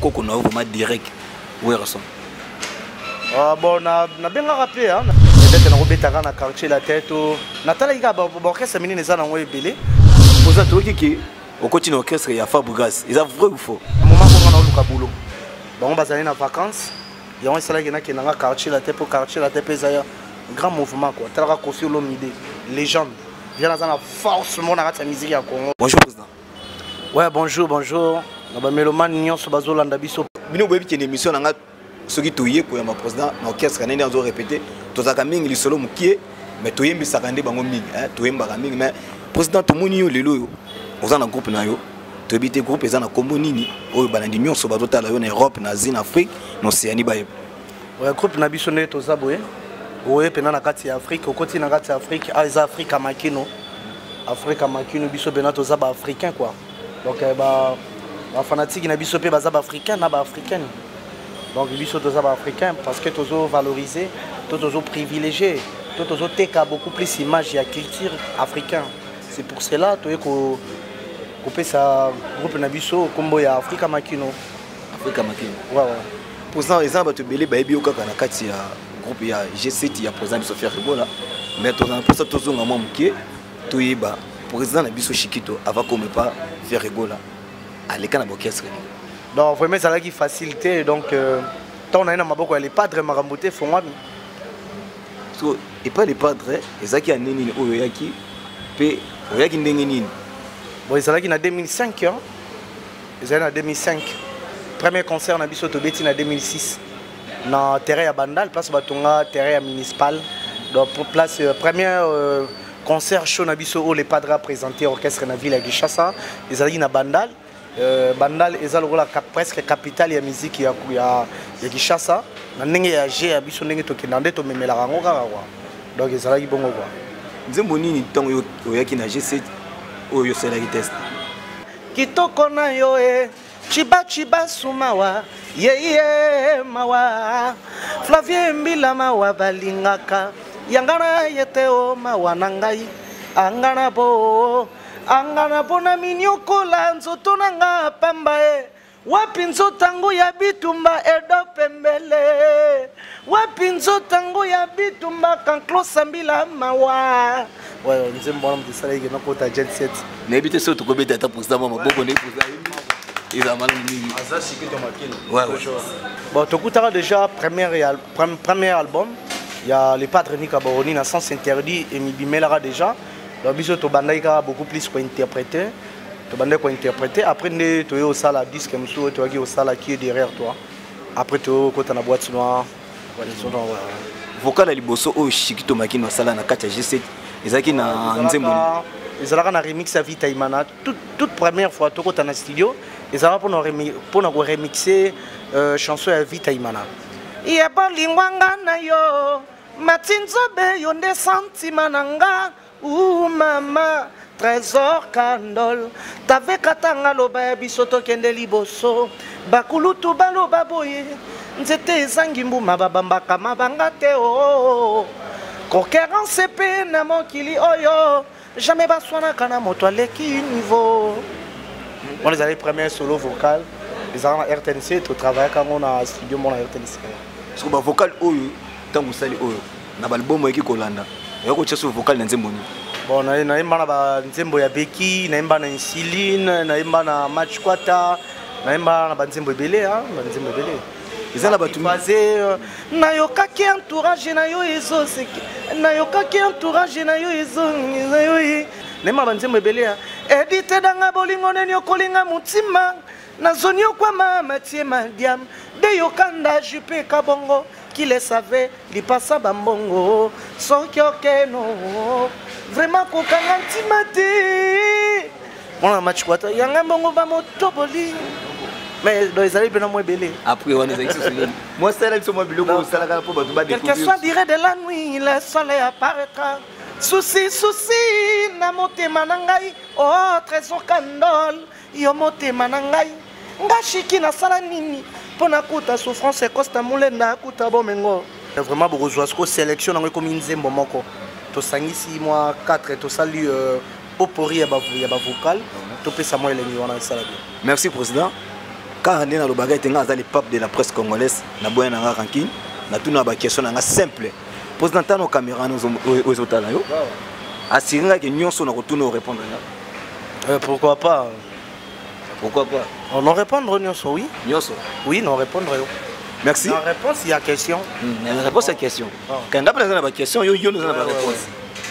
koko na yo vraiment direct Werrason? Ah, bon nabengaka mpe peut-être nakobetaka na quartier la tête natalaki kaka baorchestre minene eza nango ebele. Oza toyoki ke okoti na orchestre ya Fabregas, eza vrai ou faux? Moment konga naoluka boulot, bango bazali na vacances, yango esalaki nakendanga quartier la tête, mpo quartier la tête mpe eza grand mouvement quoi. Talaka Koffi Olomide, légende, viens naza na force mo na kati ya musique ya Congo. Bonjour président. Ouais, bonjour, bonjour na bamélomane nyonso bazolanda biso. Bino boyebi kende émission na nga, soki toye koyamba président na orchestre ndenge azo répété, tozalaka mingi lisolo mokie, mais toyembisaka nde bango mingi, toyembaka mingi. Mais président, tomoni yo lelo oyo oza na groupe na yo, toyebi te groupe eza na kombo nini, oyo balandi nyonso bazotala yo na Europe, na Asie, na Afrique, na Océanie bayeba. Ouais, groupe na biso nde toza boye, oye mpena na kati ya Afrique, okoti na kati ya Afrique, ah, eza Afrika Makino. Afrika Makino, biso mpena toza baafricain quoi. Donc bafanatike na biso mpe baza baafricain na baafricaine. Donc biso toza baafricain parce que tozovaloriser to tozoprivilégier to tozoteka beaucoup plus image ya culture africain. C'est pour cela toye kopesa groupe na biso nkombo ya Afrika Makino. Afrika Makino. Ouais. Président, eza bato ebele bayebi yo kaka na kati ya groupe ya G7 ya président biso Ferre Gola, mais tozala mposa tozonga mwa moke, toyeba président na biso Shikito, avant kome pa Ferre Gola, aleka na baorchestre nini? Donc vraiment ezalaki facile te. Donc ntango naye na maboko ya Le Padre, makambo te efongwami. So epai Le Padre ezalaki ya nini oyo oyaki mpe oyaki ndenge nini? Bon, ezalaki na 2005, hein? Ezali na 2005, premier concert na biso tobeti na 2006 na terrain ya Bandal, place batonga terrain ya municipal. Donc place première concert show na biso oyo Le Padre a présenté orchestre na ville ya Kinshasa ezalaki na Bandal. Bandal eza lokola presque capitale ya musique ya Kinshasa na ndenge ya g ya biso, ndenge tokenda nde tomemelaka yango kaka quoi. Donc ezalaki bongo quoi. Nzembo nini ntango oyaki na G7 oyo osalaki test? Kitoko na yo e chibachiba sumawa yeye mawa Flavien Mbila mawa balingaka yanga na ye te o mawa na ngai anga na bo anga na bo na miniokola nzoto na nga pamba e wapi nzotango ya bitumba edo pembele wapi nzotango ya bitumba kanklosa mbila mawa. Ouais, nzembo wana moto esalaki nakota Jet Set. Nayebi te soki tokobeta ata président mwa maboko nde président eza malamu mingi. Bon, tokutaka déjà premier album ya Le Padre Nika Boroni na Sens Interdit emibimelaka déjà. Donc biso tobandaki kaka beaucoup plus kointerpréter, tobandaki kointerpréter. Après nde toye osala disque mosusu oyo toyaki osala Qui est derrière toi. Après toyokota na Boîte Noire. Vocal ya liboso oyo Shikito Makino asala na kati ya G7 ezalaki na nzembo? Ezalaka na remix ya Vita Imana. Toute première fois tokota na studio ezalaka mpona koremixe chanson ya Vita Imana ya bolingwanga na yo Mati Nzobe, yo nde santima na nga u mama Trésor Kandol tavekatanga loba ya biso tokende liboso. Bakulutu baloba boye, nzete ezangi mbuma babambaka mabanga te. O concurrence mpe na mokili oyo jamais baswanaka na moto aleki niveau wana. Ezali premier solo vocal, ezalaka na RTNC, totravaillaka yango na studio moko na RTNC. Soki bavocal oyo ntango osali oyo na baalbum oyaki kolanda, oya kotia so vocal na nzembo nini? Bon, nayemba na banzembo ya Beki, nayemba na Insuline, nayemba na Match Kwata, nayemba na banzembo ebele, banzembo ebele. Eza na bato base nayokaki entourage na yo ezoseki, nayokaki entourage na yo ezongisa yo. Nayemba banzembo ebele ya Edite Danga, bolingo neni okolinga motima nazoniokwama Matie Madiam de yokanda jupe kabongo qui le savait lipasa bambongo soki okeno vraiment kokanga ntima te mwana match kwata yanga mbongo bamotoboli. Mais donc ezali mpena mwa ebele. Après wana ezalaki susu nini? Mwasala biso mwa biloko osalaka mpo bato. Quelque soit durée de la nuit, le soleil apparaîtra. Souci, souci na motema na ngai, oh Trésor Kandol, yo motema na ngai nga Shiki nasala nini mpo nakuta souffrance ekosta molenda akuta bomengo. Vraiment bokozwa siko sélection nango ekomi nzembo moko, tosangisi mwa 4, tosali pot-pourri ya bavocal, topesa mwa elengi wana esala bien. Merci président. Kaka nde nalobaka ete ngai aza le pape de la presse congolaise, naboya na nga rancune, natuna baquestion na nga simple. Président, tano caméra wana oyo ezotala yo, asiri ngai ke nyonso nakotuna orépondre nga. Pourquoi pas? Pourquoi pas? On en répondre nyonso, oui. Nyonso. Oui, non répondre yo. Merci. La réponse, il y a question. La réponse, c'est question. Quand nga mpe naza na baquestion, yo yo naza na baréponse,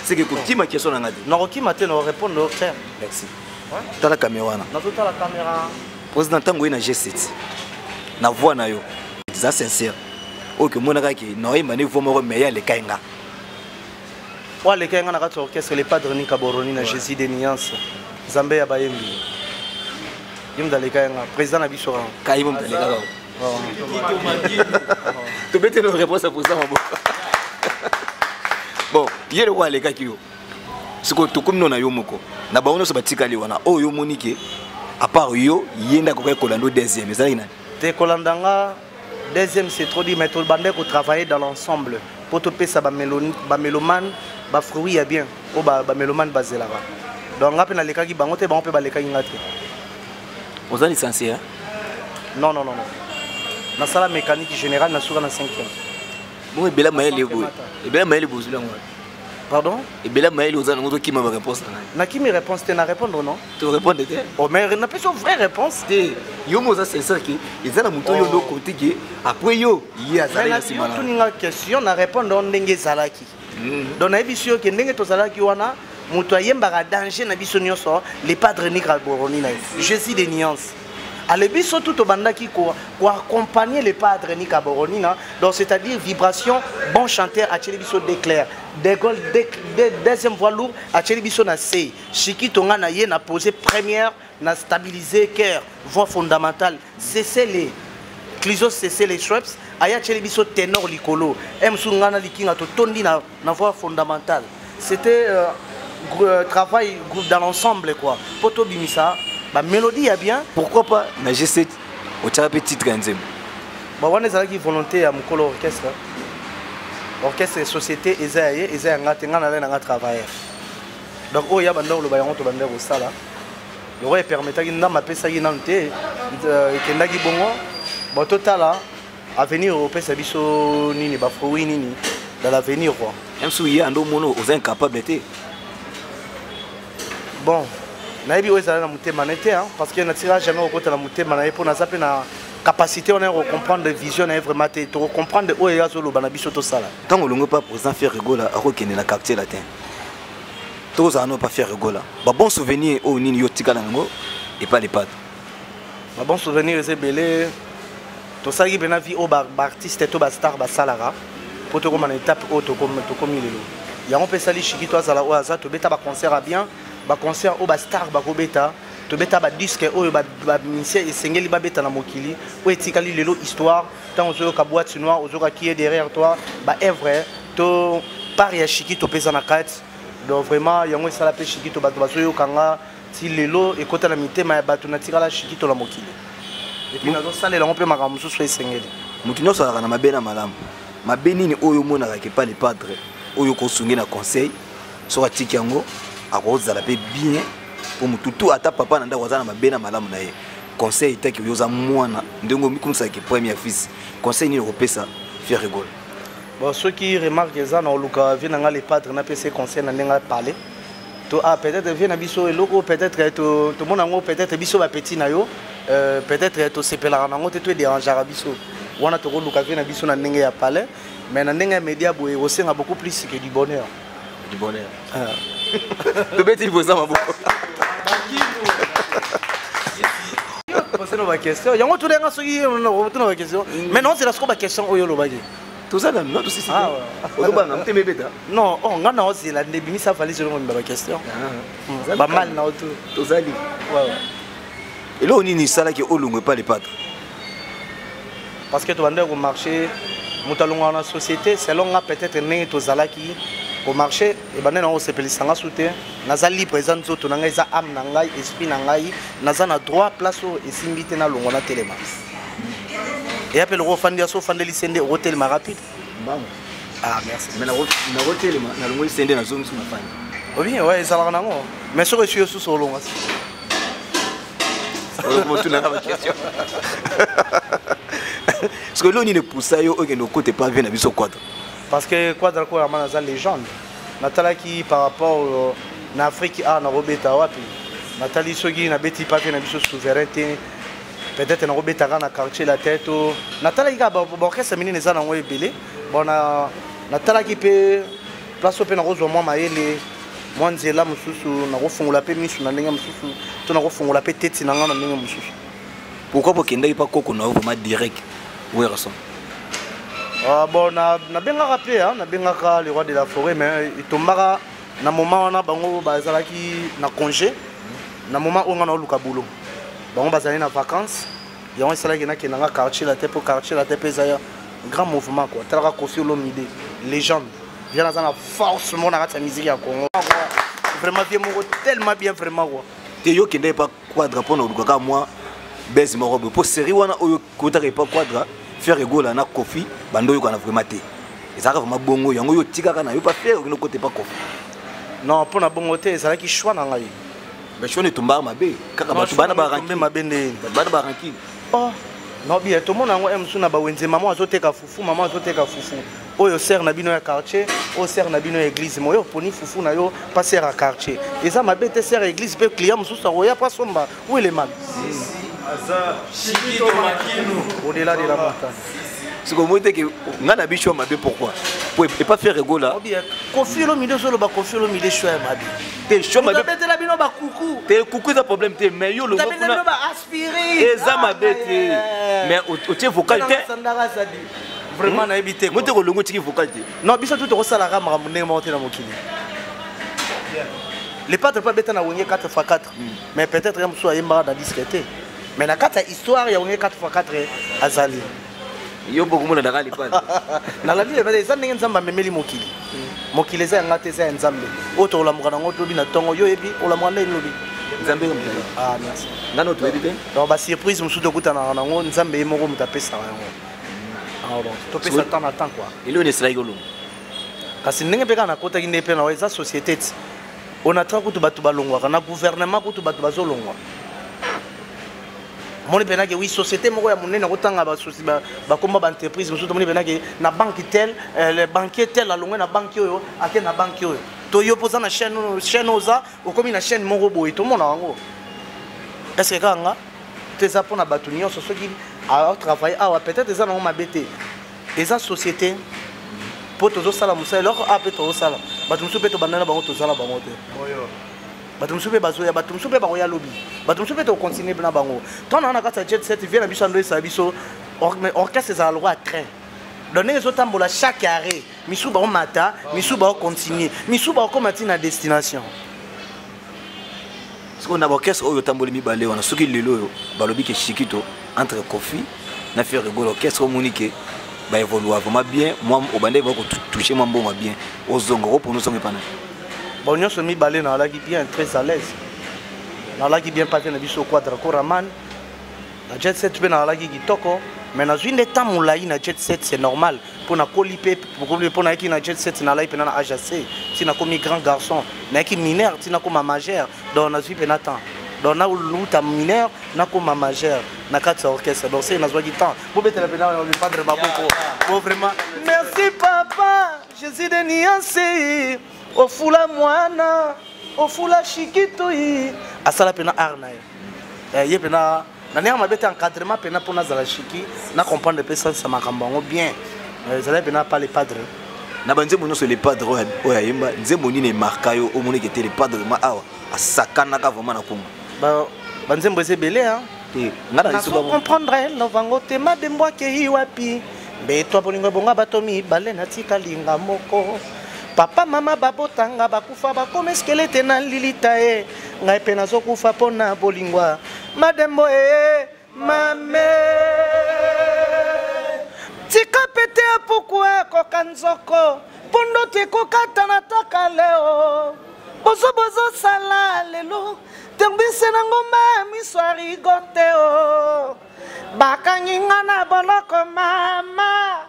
c'est que kokima question na nga te. Nakokima te, na répondre frère. Merci. Tala caméra wana. Nazotala caméra. Président, ntango oye na G7 na voix na yo eza sincère, oyo kemonaka ke naoyemba nde voix moko, mais ye alekai nga. Oyo alekai nga na kati ya orchestre, le Padre Nika Boroni na Jésus de Nuance, Nzambe ya bayembi, ye moto alekai nga, président na biso kaka. Kai mo moto alekaka. Tobeteli réponse ya président maboko. Bon, ye loko alekaki yo, sikoyo tokomi no na yo moko na bango nyonso batikali wana, oyo yo omoni ke à part yo, ye nde akokaki kolanda o deuxième, ezalaki nani? Te, kolanda nga deuxième, c'est trop dit, mais tobandaki kotravailler dans l'ensemble mpo topesa bamélomane bafruit ya bien oyo bamélomane bazelaka. Donc nga mpe nalekaki bango te, bango mpe balekaki nga te. Oza licencié, hein? Non, non, non, non, nasala mécanique générale, nasuka na cinquième. Bongo ebela mayele boye, ebela mayele bozwi yango wapi? Pardon? Ebela mayele oza nango, ozokima baréponse na ngai. Nakimi réponse te, na répondre non. To répondre te. Oh, mais napesi yo vraie réponse. Te, yo mo oza sincère ke eza na moto oyo nde okote ke après yo ye azalaki na nsima na. Otuninga question, na répondre ndenge ezalaki. Donc nayebisi yo ke ndenge tozalaki wana, moto ayembaka danger na biso nyonso, le Padre Nika Boroni na ye Jésus de Nuance. Ale biso tout tobandaki koaccompagner le Padre Nika Boronina. Donc c'est-à-dire vibration, bon chanteur atieli biso d'éclair de Gaulle, deuxième voix lourd atieli biso na C, Chiki Tonga na ye na posé première, na stabiliser cœur, voix fondamentale CC, les Cliso CC, les Schweppes aya atieli biso ténor likolo, M su nga na likinga totondi na voix fondamentale. C'était travail groupe dans l'ensemble quoi, po tobimisa bamélodie ya bien. Pourquoi pas na G7 otiaka mpe titre ya nzembo? Bon, wana ezalaki volonté ya mokolo orchestre. Orchestre, société eza ya ye, eza ya nga te. Nga nalai na nga travailleur. Donc oyo ya banda koloba yango, tobanda kosala loko epermetaki, ndambe apesaki nanu te, ekendaki bongo. Bon, totala avenir opesa biso nini, bafruit nini dans l'avenir quoi. Msu ye ando omona oza incapable te. Bon, nayebi oyo ezala na motema na ye te, hein, parce que natikala jamais kokota na motema na ye, mpo naza mpe na capacité wana ya kocomprendre vision na ye vraiment te. Tokocomprendre oyo ye azoloba na biso tosala. Ntango olongo pa président Ferre Gola, akokende na Quartier Latin, tokozala no pa Ferre Gola, babon souvenir oyo nini yo tikala yango epa le Padre? Babon souvenir eza ebele. Tosalaki mpena vie oyo baartiste to bastar basalaka mpo tokóma na étape oyo tokomi lelo. Yango mpe esali Shiki to azala oyo aza. Tobeta baconcert ya bien, baconcert oyo bastar bakobeta, tobeta badisque oyo bamusicien esengeli babeta na mokili, oyo etikali lelo histoire. Ntango ozoyoka Boîte Noire, ozoyoka Qui est derrière toi, baœuvre to part ya Shiki topesa na kati. Donc vraiment yango esala mpe Shiki to bato bazoyoka nga ti lelo, ekota na mitema ya bato. Natikala Shiki to na mokili et puis nazosalela yango mpe makambo mosusu esengeli. Moto nyonso azalaka na mabe na malamu. Mabe nini oyo omonaka ke pa le Padre oyo okosungi na conseil, soki atiki yango akozala mpe bien? Mpo motu tu, ata papa na ndako, aza na mabe na malamu na ye. Conseil etaki oyo oza mwana, ndenge omikumisaki premier fils, conseil nini okopesa Ferre Gola? Bon, soki remarque eza na oluka vie na nga le Padre, napesa conseil na ndenge apale to ah, peut-être vie na biso eloko, peut-être tomona yango, peut-être biso bapeti na yo, peut-être tosepelaka nango te, to edérangeaka biso wana, tokoluka vie na biso na ndenge ya palais. Mais na ndenge ya média boye, kosenga beaucoup plus que du bonheur. Du bonheur. Tobeti liboso maboko. Posena baquestion yango, tulenga soki tuna baquestion, mais non, zela siko baquestion oyo olobaki. Toza na no tosisi, ozobanga motema ebeta. Non, oh, nga na ozela nde bimisa valise olongo mba baquestion bamal na oto. Tozali eloko nini esalaki olongo epa le Padre? Parce que tobandaki komarche. Moto alongaka na société selon nga, peut-être ndenge tozalaki komarche ebandaki nango kosepelisa nga su te. Naza libre, eza nzoto na ngai, eza âme na ngai, esprit na ngai, naza na droit. Place oyo esimbi te, nalongwa, na telema. Eya mpe loko ofandi aso, ofandeli se nde okotelema rapide. Mbango. Ah, merci. Mais nakotelema, nalongoli se nde nazongisi mafandi. Obi ouais, ezalaka nango, mais soki esui yo susu, olonga. Otunanga baquestion. Parce que lelo nini epusa yo okende okota epa vie na biso Quadra? Parce que Quadra Koraman aza légende. Natalaki par rapport na Afrique, a nakobeta wapi? Natali soki nabeti pape na biso Souverain te, peut-être nakobetaka na Quartier la tête. To natalaki kaka baorchestre minene eza nango ebele. Bon, natalaki mpe place oyo mpe nakozwa mwa mayele, mwa nzela mosusu, nakofungola mpe misu na ndenge mosusu, to nakofungola mpe teti na ngai na ndenge mosusu. Pourquoi bokendaki pa koko na yo vraiment direct, Werrason? Ah, bon, nabengaka mpe, nabengaka le roi de la forêt, mais etombaka na moment wana bango bazalaki na congé. Na moment oyo nga naoluka boulot, bango bazali na vacances. Yango esalaki nakendanga Quartier la te, mpo Quartier la te mpe eza grand mouvement quoi. Talaka Koffi Olomide, légende, viens, naza na force moko na kati ya musique ya Congo, vraiment vie moko tellement bien, vraiment quoi. Te, yo okendaki epa Quadra mpo na olukaka mwa bese moko boye, mpo série wana oyo kotaka epa Quadra, Ferre Gola na Koffi bando oyokana vraiment te. Ezalaka vraiment bongo? Yango yo otikaka na yo pa Ferre, okende okota epa Koffi? Non, mpo na bongo te, ezalaki choix na ngai. Mais choix etombaka mabe kaka, bato bana barancunes mabe nde. Bato bana barancune. Oh non, bien, tomona yango mosusu na bawenze. Mama azoteka fufu, mama azoteka fufu oyo sere na bino ya quartier, oyo sere na bino ya église. Moyo oponi fufu na yo pa sere ya quartier, eza mabe te. Sere ya église mpe client mosusu akoya po asomba. Où est le mal? Au-delà de la montagne. Sikoyo omoni te ke ngai na biso ya mabe? Pourquoi? Po epa Ferre Gola. Koffi Olomide, ozoloba Koffi Olomide, choix ya mabe. Te, choix mabe. Abetela bino bakuku. Te, kuku eza problème te, mais yo longo kuna baaspirine. Eza mabe te, mais otie vocal te. Vraiment, nayebi te. Mo te, kolongo otiki vocal te. Non, biso tu tokosalaka makambo ndenge moko te na mokili. Le Padre mpe abeta na Wenge 4 x 4, mais peut-être ya mosusu ayembaka na disque te, mais na kati ya histoire ya Wenge 4 x 4 azali. Yo mpo komona daka lipale. Nalandi lepale. Eza ndenge Nzambe amemeli mokili. Mokili eza yanga te, eza ya Nzambe. Oyo tokolamuka nango lobi na ntongo, yo oyebi olamuka ndenge lobi. Nzambe. Ah, merci. Ngano toyebi te. Donc basurprise mosusu tokutanaka nango, Nzambe ye moko moto apesaka yango. Ah, donc topesa temps na temps quoi. Eloko esalaki olongo? Kasi ndenge mpe kaka nakotaki nde mpe na eza société ti Onatra kutu bato balongwaka, na gouvernement kutu bato bazolongwa. Omoni mpenake oui, société moko ya monene, akotanga bakomba baentreprise mosusu. Tomoni mpenake na banque tel, le banquier tel alongwe na banque oyo, ake na banque oyo. To yo mpoza na chaîne, chaîne oza okomi na chaîne moko boye, tomona yango. Est ce que kaka nga to eza mpona bato nyonso? Soki atravaille awa, peut-être eza nango mabe te, eza société mpo tozosala mosala eloko a mpe tozosala. Bato mosusu mpe tobanda na bango, toza na bango te. Bato mosusu mpe bazoya, bato mosusu mpe bakoya lobi, bato mosusu mpe tokontinue na bango. Ntango na kati ya jet set, vie na biso ando esala biso orchestre ezala lokwa ya train. Donc ndenge ezotambola, chaque arrêt misusu baomata, misusu baocontinue, misusu baokoma ntina na destination. Sikoyo na baorchestre oyo otamboli mibale wana, soki lelo oyo balobi ke Shikito entre Koffi na Ferre Gola, orchestre omoni ke baévolua vraiment bien, mwa obandaki bakotouche mwa mbongo bien, ozonga okopona ozonga epana? Bon, nyonso mibale naalaki bien, très à l'aise. Naalaki bien pate na biso Quadra Koraman, na jet set mpe naalaki kitoko, mais nazwi nde temps molai na jet set, c'est normal, mpo nakoli mpe, mpo nayaki na jet set nalai mpena na age ac ti nakomi grand garçon. Nayaki mineur ti nakoma majeur, donc nazwi mpena temps. Donc naluta mineur, nakoma majeur na kati ya orchestre, donc se nazwaki temps. Bobetela mpena le Padre maboko bo. Vraiment merci papa Jésus de Niance. Ofula mwana, ofula Shikitoi, asala mpena art na ye. Ye mpena na ndenge mabe te, encadrement mpena mpo nazala Shiki na comprendre mpe sansa makambo yango bien. Ezalaki mpena pa le Padre. Na banzembo nyonso le Padre oyo ayemba, nzembo nini emarka yo, omoniki ete le Padre ma awa asakanaka vraiment na Kongo? Banzembo eza ebele. Te, nga na nazo comprendre lovango te. Madembo akei wapi? Mbeto bolingo ebonga bato mibale, natikalinga moko. Papa, mama babotanga bakufa, bakoma squelette na lilita ye. Ngai mpe nazokufa mpo na bolingwa Madembo e mame. Tika pete ya puku ekoka nzoko, mpo ndoto ekokata na taka leo. Bozo bozosala lelo terbise na ngomba ya miso ya rigo te o. Bakangi nga na boloko mama,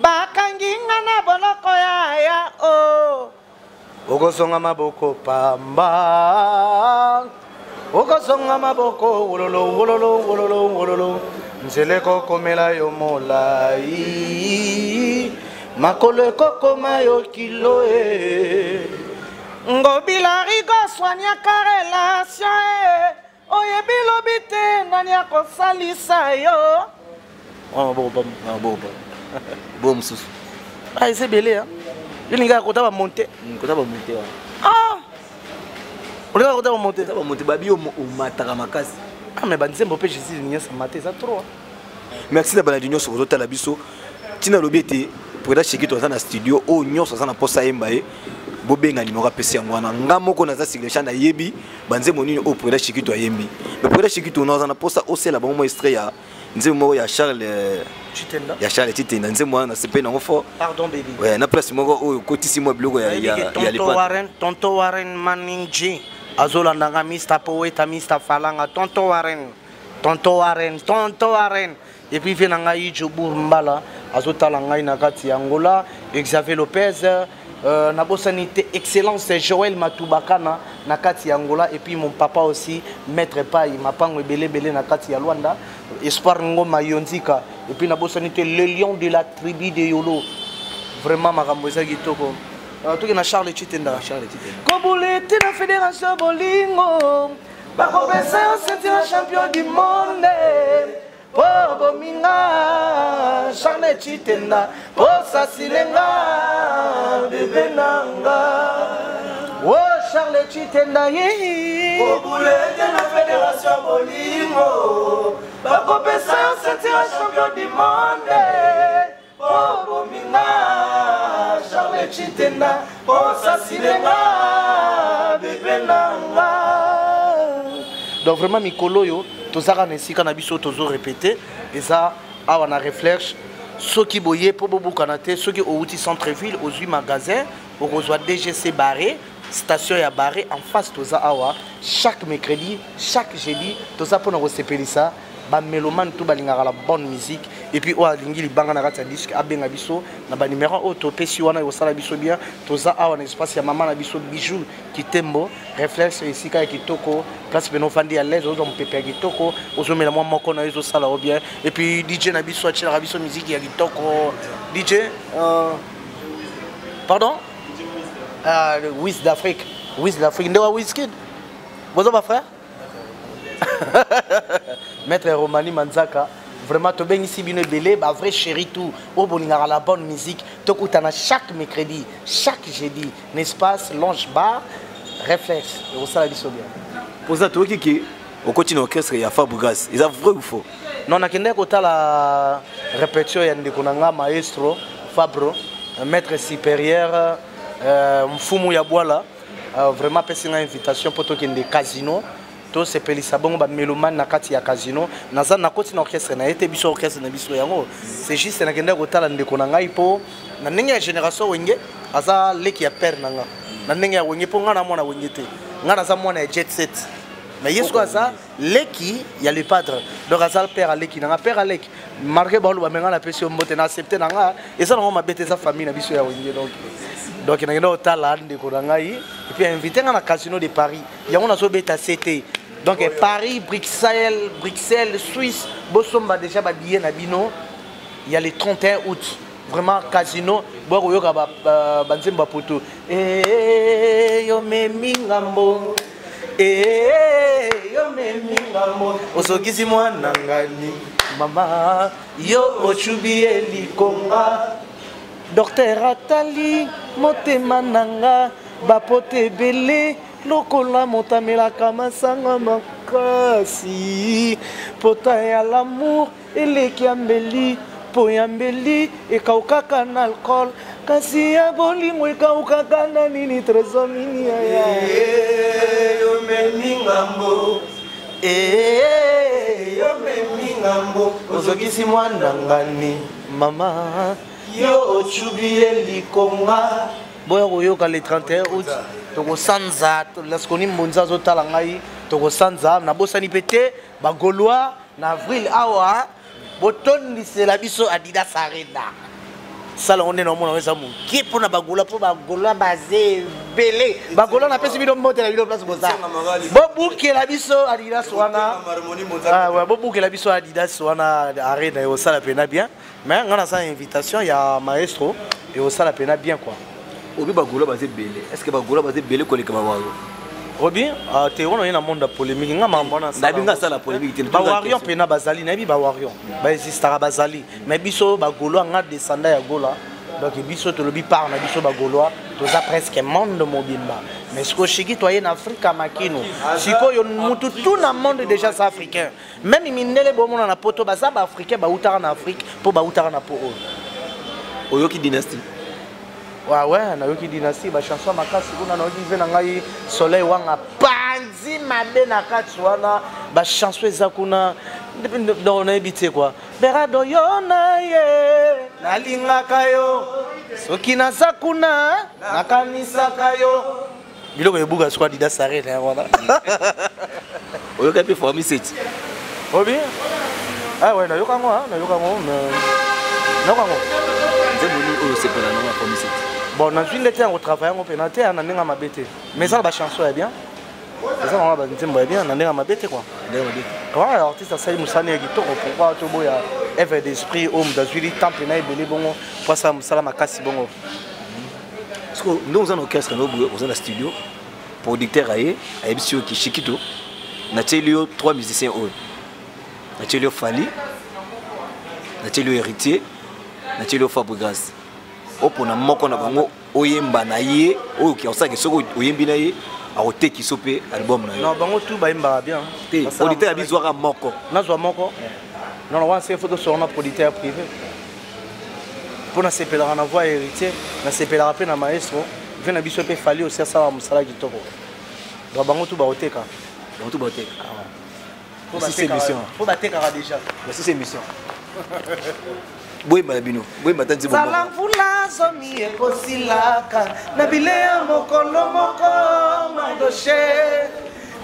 bakangi nga na boloko yaya o. Okozonga maboko pamba. Okozonga maboko wololo wololo wololo wololo, nzela ekokomela yo molai, makolo ekokoma yo kilo e. Ngobila Rigo soignaka relation e, oyebi lobi te nani akosalisa yo. Oh, bon, bon, ah, bon, bon. Bon mosusu. Ah, eza ebele yo olingaka kota bamonte. Kota bamonte wana. Ah, olingaka kota bamonte. Kota bamonte babi yo omataka makasi. Ah, mais banzembo mpe Jésus nyonso mate eza trop. Merci na balandi nyonso kozotala biso. Ntina alobi ete président Chikito aza na studio oyo nyonso aza na mposa ayemba ye, bobenga nimero apesi yango wana. Nga moko naza siglecha, nayebi banzembo nini oyo président Chikito ayembi. Mais président Chikito na aza na mposa osela bango mwa extrait ya nzembo moko ya Charles Chitenda, ya Charles Chitenda, nzembo wana nasepeli nango fort. Pardon baby. Ouais, na place moko oyo okotisi mwa biloko ya ya tonto Warren, tonto Warren Manning G azolanda nga, Mr Poeta, Mr Falanga, tonto Warren, tonto Warren, tonto Warren. Et puis vie na ngai Jobour Mbala azotala ngai na kati ya Angola, Xavier Lopez, nabosani te excellence Joël Matubakana na kati ya Angola, et puis mon papa aussi maître Pai mapango ebele ebele na kati ya Luanda, Espoir Ngoma Yonzika, et puis nabosani te le lion de la tribu de Yolo. Vraiment makambo eza kitoko. Toke na Charles Chitenda. Charles Chitenda. Kobuleti na fédération bolingo bakopesa yo ceinture champion du monde po bominga Charles Chitenda po sasilenga bebe nanga. O Charles Chitenda ye kobulete na fédération bolingo bakopesa yo ceinture champion du monde po bominga Charles Chitenda po sasilenga bebe nanga. Donc vraiment mikolo oyo tozaka na esika na biso tozo répéter eza awa na réflexe. Soki boye po bobukana te, soki outi centre ville ozwi magasin okozwa DGC barré, station ya barré en face. Toza awa chaque mercredi, chaque jeudi, toza mpona kosepelisa bamélomane to balingaka la bonne musique. Et puis oyo alingi libanga na kati ya disque abenga biso na banumero oyo topesi wana, ekosala biso bien. Toza awa na espace ya mama na biso Bijou Kitembo, réflexe, esika ya kitoko, place pene ofandi à l'aise, ozwa mopepe ya kitoko, ozomela mwa moko na yo, ezosala yo bien. Et puis DJ na biso atielaka biso musique ya kitoko. DJ pardon, ah, Wiz d'Afrique, Wiz d'Afrique nde wa Wizkid, boza bafrère. Maître Romani Manzaka, vraiment tobengisi bino ebele, bavrai chéri tout oyo bolingaka la bonne musique, tokutana chaque mercredi, chaque jeudi na espace Longe Bar Réflexe, ekosala biso bien. Président, toyoki ke okoti na orchestre ya Fabregas, eza vrai ou faux? Non, nakendaki kotala répétition ya ndeko na nga maestro Fabro, maître supérieur, mfumu ya bwala. Vraiment apesi nga invitation mpo tokende casino, tosepelisa bongo bamélomane na kati ya casino. Naza nakoti na orchestre na ye te, biso orchestre na biso yango, c'est juste nakendaki kotala ndeko na ngai mpo na ndenge ya génération Wenge, aza leki ya père na nga na ndenge ya Wenge, mpo ngai na mwana Wenge te, ngai naza mwana ya jet set, mais ye sikoyo aza leki ya le padre, donc aza père aleki na nga, père aleki marke baoloba. Me ngai napesi yo mbote na accepte na nga, eza nango mabe te, eza famille na biso ya Wenge. Donc nakenda kotala ndeko na ngai et puis invité nga na Casino de Paris, yango nazobeta ct. Donc Paris, Bruxelles, Bruxelles, Suisse, bosomba déjà babillet na bino ya le 31 août. Vraiment casino boya koyoka banzembo ya poto. Yo memi ngambo, yo memi ngambo, osokisi mwana ngani mama, yo ocubi ye likonga, docteur atali motema na nga, bapote ebele lokola moto amelaka masanga makasi, pota ya l'amour eleki ya mbeli, mpo ya mbeli ekaukaka na alcool, kasi ya bolingo ekaukaka na nini? Trésor nini yaya? Yo memi ngambo, yo memi ngambo, ozokisi mwana ngani mama, yo ocubi ye likonga. Boya koyoka le 31 août, tokosanza laskoni mbonza azotala ngai, tokosanza. Nabosani mpe te bagaulois na avril awa, botondisela biso Adidas Arena. Sala yango nde naomona eza moke mpona bagaulois, mpo bagaulois baza. ebele. Bagaulois, napesi bino mbote na bino place boza. Bobukela biso Adidas wana. Ah ouais, bobukela biso Adidas wana, Arena ekosala mpena bien. Mais nga nasala invitation ya maestro, ekosala mpena bien quoi. Obi Bagaulois baza ebele. Est ce que Bagaulois baza ebele koleka bawarrior? Obi te, wana oye na monde ya polémique. Nga makambo wana. Nayebi nga asala polémique te. Bawarrior mpena bazali, nayebi bawarrior baexistaka, bazali. Mais biso Bagaulois, nga descendant ya Gola, donc biso tolobi part na biso. Bagaulois toza presque monde mobimba, mais sikoyo Shiki toye na Afrika makino. Sikoyo mutu tout na monde déjà sa africain, même mindele bomona na Poto baza baafricain, bautaka na Afrique mpo bautaka na po oyo. Oyoki Dynastie? Ouais, nayoki Dynastie, bachanson makasi kuna. Nayoki ve na ngai Soleil Wanga panzi mabe na kati wana, bachanson eza kuna. Donc nayebi te quoi. Berado, yo na ye nalingaka yo, soki naza kuna nakanisaka yo. Biloko ebuka siko Adidas Arena yango wana. Oyoka mpe Formi Seti? Obi, ah ouais, nayoka yango, nayoka yango, nayoka yango. Nzembo nini oyo osepela nango ya Formi Seti? Bon, nazwi nde te yango, travail yango mpena te na ndenge ya mabe te, mais eza na bachanson ya bien, eza nango banzembo ya bien na ndenge ya mabe te quoi. Ndenge mabe te. Ouais, artiste asali mosala ya kitoko. Pourquoi toboya œuvre d'esprit oyo moto azwili temps mpena ebele bongo po asala mosala makasi bongo? Parce que ndenge oza na orchestre no boye, oza na studio, producteur aye, ayebisi yo kishikito, natieli yo trois musiciens oyo: natieli yo Fally, natieli yo Héritier, natieli yo Fabregas. Opona moko na bango oyemba na ye, oyo osalaka soki oyembi na ye akoteki so mpe album na yo. Non, bango tout bayembaka bien. Te, producteur abizwaka moko. Nazwa moko? Non, non, wana se faut tosolo na producteur privé. Mpo nasepelaka na voix Héritier, nasepelaka mpe na maestro ve na biso mpe Fally aussi asalaka mosala kitoko. Donc bango tu baoteka. Bango tu baoteka. Émission. Po batekaka déjà. Merci, émission. Boyemba na bino, boyemba ta nzembo. Zala mvula zomi ekosilaka na bileya mokolo moko. Mardoche,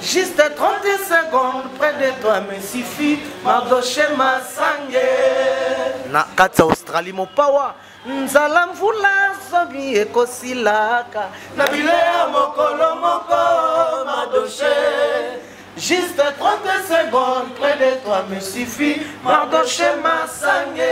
juste 30 secondes près de toi me suffit. Mardoche Masange na kati ya Australie mopawa. Nzala mvula zomi ekosilaka na bileya mokolo moko. Mardoche, juste 30 secondes près de toi me suffit. Mardoche Masange.